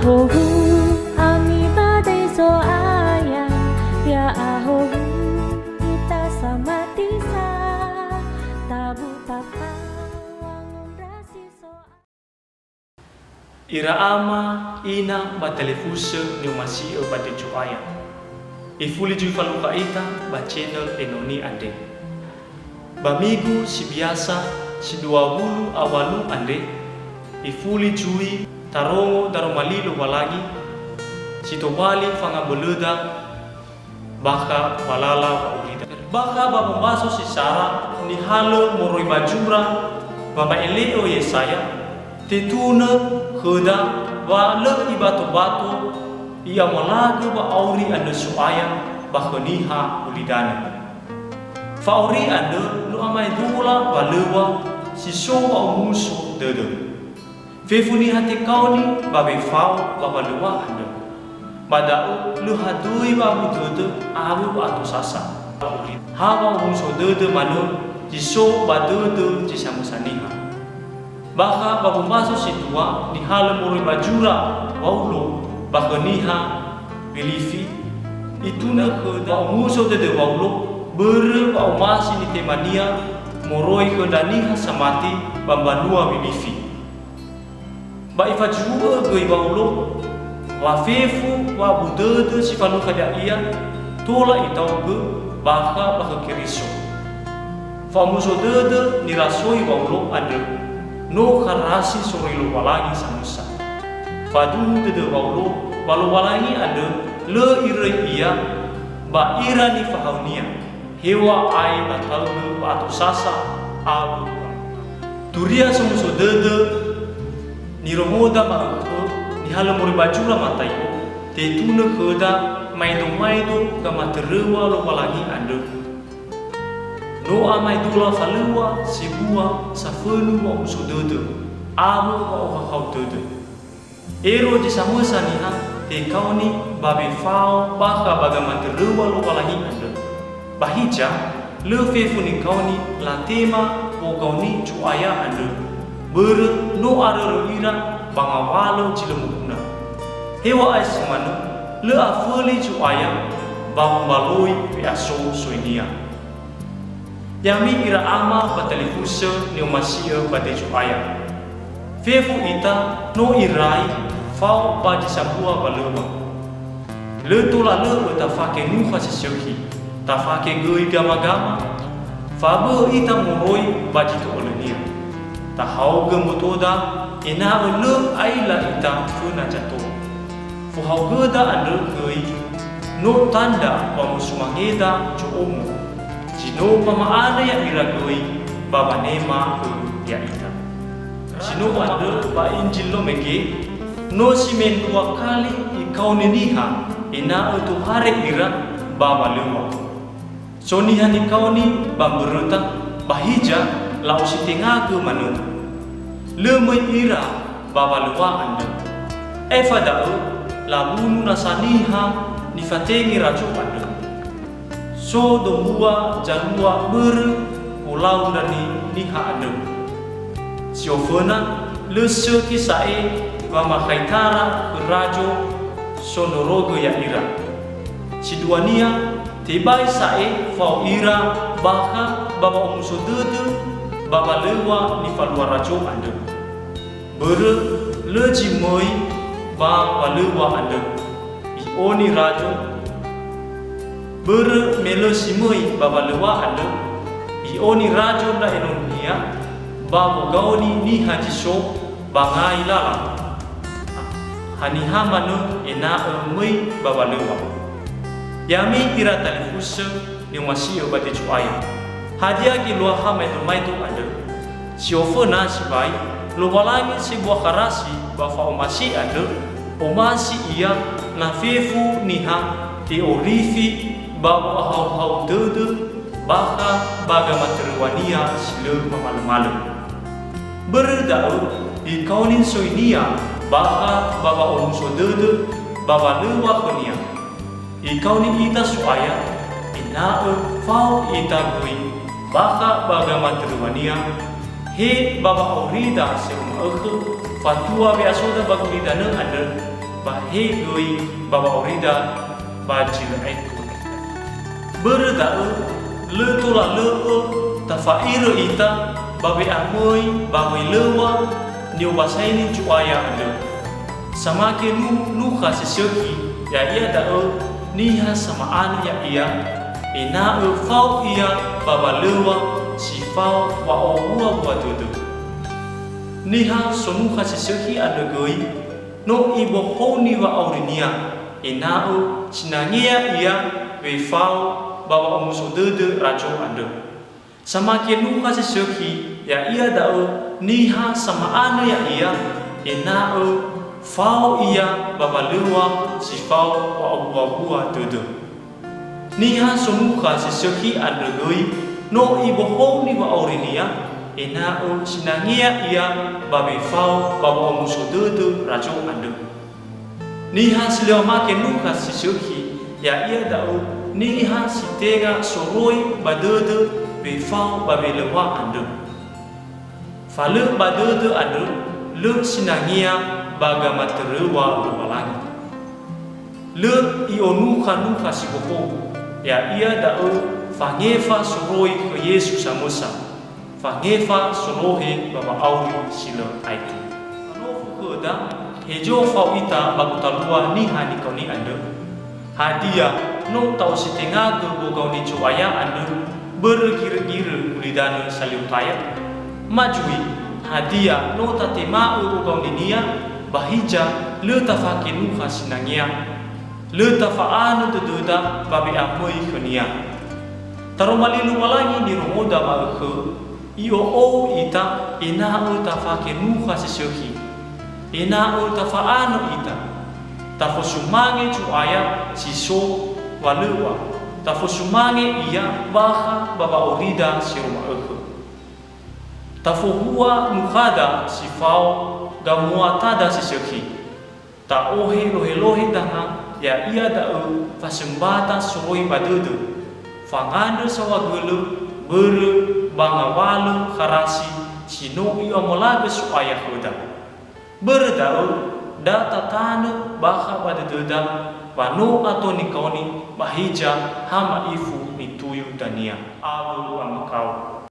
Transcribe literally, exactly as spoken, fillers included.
Howu ami ba döi Zo'aya, ya'ahowu ita samati sa, tabu tapa wangondrasi Zo'aya. Ira ama, ina ba telefusö ni'omasi'ö ba döi Zo'aya. Ifuli zui falukha ita ba channel enoni andre. Ba migu si biasa si dua wulu a walu andre, ifuli zui tarongo daroma li Lowalangi si tobali fangabölöda bakha ba lala wa'aurida. Bakha ba wombaso si sara nihalö moroi ba zura wama'ele'ö Yesaya, tetunö khöda wa lö ibato-bato i'amolagö wa'auri andrö So'aya ba khö niha ulidanö. Fa'auri andrö no amaedola walöŵa si so wa'omuso dödö. Fefu niha tekaoni ba wefao ba walöŵa andrö. Ba da'ö lö hadöi wa'abu dödö awö wa'atosasa. Ha wa'omuso dödö manö zi so ba dödö zi samösa niha. Bakha ba wombaso si dua nihalö moroi ba zura Waulo ba khö niha Wilifi, itunö khöda wa'omuso dödö Waulo börö wa'omasi nitemania moroi khö ndra niha samati ba mbanua Wilifi. Ba ifazuhu'ö göi Waulo wa fefu wa'abu dödö si falukha ya'ia tola itaogö bakha ba khö Keriso. Fa'omuso dödö nirasoi Waulo andrö no kharasi soroi Lowalangi samösa. Faduhu dödö Waulo ba Lowalangi andrö lö iröi ia ba ira nifahaönia, heŵa'ae lataögö wa'atosasa awö. Turia somuso dödö nirongoda ma'ökhö nihalö moroi ba zura Matai'o, tetunö khöda maedo-maedo gamatöröŵa Lowalangi andrö. No amaedola falöŵa sebua safönu wa'omuso dödö awö wa'ohahau dödö. Ero zi samösa niha tekaoni ba wefao bakha ba gamatöröŵa Lowalangi andrö. Ba hiza, lö fefu nikaoni latema wogaoni Zo'aya andrö, börö no arörö ira ba ngawalö zi lö moguna. Heŵa'ae si manö, lö aföli Zo'aya ba wombaloi we'aso-soinia. Ya'ami ira ama ba talifusö ni'omasi'ö ba döi Zo'aya. Fefu ita no irai fao ba zi sambua walöŵa. Lö tola lö'ö tafake nukha si sökhi, tafake göi gama-gama, fabö'ö ita moroi ba zi to'ölönia. Tahaogö mbotoda ena'ö lö aila ita föna zato. Fohaogöda andrö göi no tandra wamosumangeda zo'omo, zi no wama'andrö ya'ira göi ba wanema khö ya'ita. Zi no andrö ba Injil Lomege, no si mendrua kali ikaoni niha ena'ö tohare ira ba walöŵa. So niha nikaoni ba mböröta, ba hiza la'ositengagö manö. Lö möi ira ba walöŵa andrö. Aefa da'ö labunu nasa niha nifatenge razo andrö. So dombua zalua börö wolau ndra ni-, niha andrö. Si oföna, lö sökhi sa'ae wamakhaitara khö razo sondrorogö ya'ira. Si duania, tebai sa'ae fao ira bakha ba wa'omuso dödö ba walöŵa nifalua razo andrö. Börö lö zi möi ba walöŵa andrö, i'oni razo. Börö me lö si möi ba walöŵa andrö, i'oni razo ndra enonnia ba wogaoni niha zi so ba ngai lala. Haniha manö ena'ö möi ba walöŵa? Ya'ami ira talifusö ni'omasi'ö ba döi Zo'aya. Hadia geluaha maedo-maedo andrö? Si oföna sibai, Lowalangi sebua kharasi ba fa'omasi andrö, omasi Ia na fefu niha te'orifi ba wo'ahauhau dödö bakha ba gamatöröŵa-Nia si lö mamalömalö. Börö da'ö, ikaoni soi-Nia bakha ba wa'omuso dödö ba walöŵa khö-Nia. Ikaoni ita So'aya, ena'ö fao ita göi bakha ba gamatöröŵa-Nia, he ba wa'aurida si ma'ökhö, fatua we'asoda ba gulidanö andrö, ba he göi ba wa'aurida ba zi lö aetu. Börö da'ö, lö tola lö'ö tafa'irö ita ba we'amöi ba wölöŵa ni'ombasaini Zo'aya andrö. Samake nu-, nukha si sökhi, ya'ia da'ö niha sama'anö ya'ia, ena'ö fao ia ba walöŵa si fao wa'owuawua dödö. Niha sonukha si sökhi andrö göi, no ibohouni wa'aurinia, ena'ö sinangea ia wefao ba wa'omuso dödö razo andrö. Samake nukha si sökhi, ya'ia da'ö niha sama'anö ya'ia, ena'ö fao ia ba walöŵa si fao wa'owuawua dödö. Niha sonukha si sökhi andrö göi, no ibohouni wa'aurinia, ena'ö sinangea ia ba wefao ba wa'omuso dödö razo andrö. Niha si lö wamake nukha si sökhi, ya'ia da'ö niha si tenga soroi ba dödö wefao ba wölöŵa andrö. Fa lö ba dödö andrö, lö sinangea ba gamatöröŵa Lowalangi. Lö i'onukha nukha si bohou, ya'ia da'ö fangefa soroi khö Yesu samösa, fangefa solohe ba wa'auri si lö aetu. Fanofu khöda, hezo fao ita ba gotalua niha nikaoni andrö? Hadia, no ta'ositengagö wogaoni Zo'aya andrö börö girö-girö ulidanö salio taya? Ma zui, hadia no tatema'ö wogaoninia, ba hiza lö tafake nukha sinangea, lö tafa'anö dödöda ba we'amöi khönia. Taroma li Lowalangi nirongoda ma'ökhö, i'o'ou ita ena'ö tafake nukha si sökhi, ena'ö tafa'anö ita, tafosumange Zo'aya si so walöŵa, tafosumange Ia bakha ba wa'aurida si ro ma'ökhö. Tafohua nukhada si fao gamuatada si sökhi. Ta'ohe lohe-lohe danga, ya'ia da'ö fasömbata soroi ba dödö, fangandrö saohagölö börö ba ngawalö kharasi si no i'omolagö So'aya khöda. Börö da'ö, da tatanö bakha ba dödöda wa no ato nikaoni ba hiza ha ma'ifu nituyu dania awö amakao.